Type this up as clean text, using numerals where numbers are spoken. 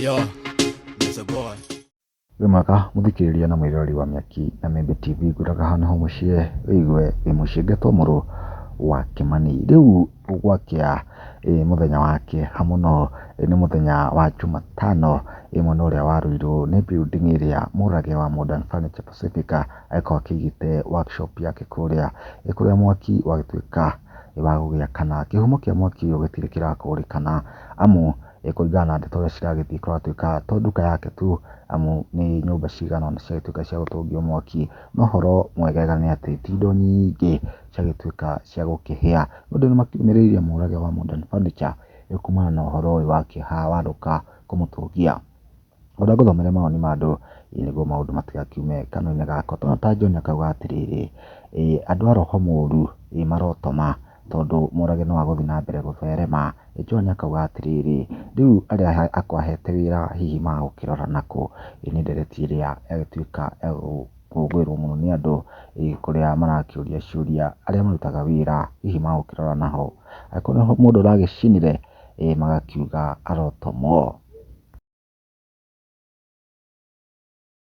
Yo, Mr. Boy. Wĩ mwega mũthikĩrĩria na mwĩroreri wa Mĩaki na Mĩmbi TV, ngwĩraga haha nĩho mũciĩ wĩigue wĩ mũciĩ. Ngetwo mũrũ wa Kĩmani. Rĩu gwakĩa mũthenya wa kĩeha mũno, nĩ mũthenya wa Jumatano, mwena ũrĩa wa Ruiru nĩ building ĩrĩa Mũrage wa Modern Furniture Pacific agĩkorwo akĩigĩte workshop yake kũrĩa, kũrĩa mwaki wagĩtuĩka wa gũgĩakana. Kĩhumo kĩa mwaki ũyũ gĩtirĩ kĩrakũrĩkana amu kũringana na ndeto ũrĩa ciragĩthiĩ kũratuĩka to nduka yake tu, amu nĩ nyũmba cigana ũna ciagĩtuĩka cia gũtũngio mwaki. No ũhoro mwegega nĩ atĩ ti indo nyingĩ ciagĩtuĩka cia gũkĩhĩa. Nĩ ũndũ nĩ makĩũmĩrĩirie Mũrage wa Modern Furniture kumana na ũhoro ũyũ wa kĩeha warũka kũmũtũngia. Ngwenda ngũthomere mawoni ma andũ nĩguo maũndũ matigakiume kanua-inĩ gakwa. Tũrona ta John akauga atĩrĩrĩ, andũ a roho mũru marotoma tondũ Mũrage no agũthiĩ na mbere gũtherema. John akauga atĩrĩrĩ, rĩu arĩa akwahete wĩra hihi magũkĩrora nakũ? Nĩ ndereti ĩrĩa yagĩtuĩka ya gũkũngũĩrwo mũno nĩ andũ kũrĩa marakĩũria ciũria arĩa marutaga wĩra hihi magũkĩrora naho. Angĩkorwo nĩ mũndũ ũragĩcinire magakiuga arotomwo.